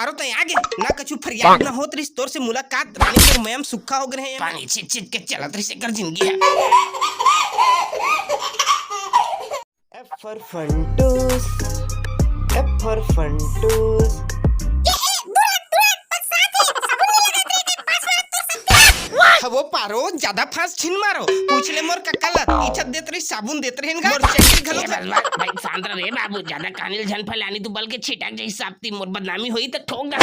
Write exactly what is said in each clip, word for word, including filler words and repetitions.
अरे तैं आगे ना, कछु फरियाद ना होत रिस तोर से मुलाकात, रानी तोर मया म सुक्खा हो गे हे। पानी छींच छींच के चलत रिस एकर जिंदगी हे। F for Funtoos, F for Funtoos। हवो पारो, जादा फांस झिन मारो। पूछ ले मोर कका ला, पीछा देत रही, साबुन देत रही गा, मोर चड्डी घलो ए, बस, बस, भाई, शांत रह रे बाबू, जादा कानी ल झन फैलानी, तू बल के छिटक जाही साबती, मोर बदनामी होही त ठोक दे।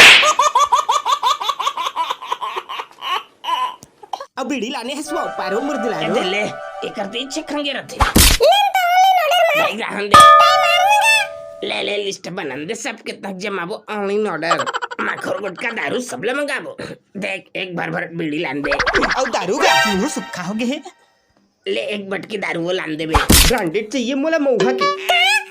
अब बीड़ी लाने हस वो, पारो मोर दुलारो। ए दे ले, एकर ते इच्छे खंगे रथे। भाई, रहन दे। ले, ले, लिस्ट बनन दे, सब कितना जमाबो, online order। माखुर गुटखा दारू सब ले मंगाबो। देख, एक भर भर बीड़ी लान दे। अउ दारू गा, मुंह सुक्खा हो गे हे। ले, एक बटकी दारू वो लान दे बे। Branded चाहिए मोला मऊहा के।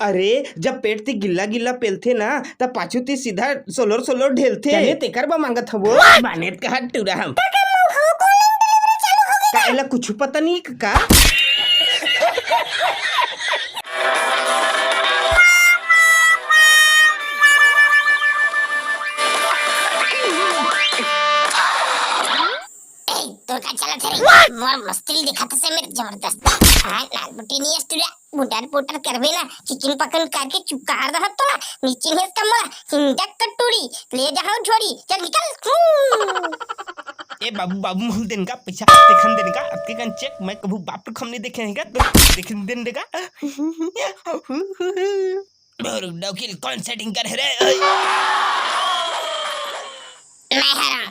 अरे, जब पेट ते गिल्ला गिल्ला पेलथे ना, तब पाछू ते सीधा सोलोर सोलोर ढेलथे। चले तेकर बा मांगत हवो। बानेत कहा टूरा हम। का एला कुछु पता नहीं का? ए, तोर का चलत हे रे? मोर मस्ती ल दिखात से मेरे जबरदस्त। हाँ, नाक बुटी नहीं है, टूरा। मुटर पुटर करबे ना, चिचिन पकन करके चुकार दहत तोला, नीचे हेस कमला, हिंडक कटोरी, ले जाओ झोरी, चल निकल। हम्म। ए बाबू, बाबू, मोल देन का पैसा, देखन देन का, अतके कन चेक, मैं कभू बाप रे खम नहीं देखे हैं का, तो देखन देन देगा। भोरुक डौकी ल कौन सेटिंग करे रे? मैं हरा।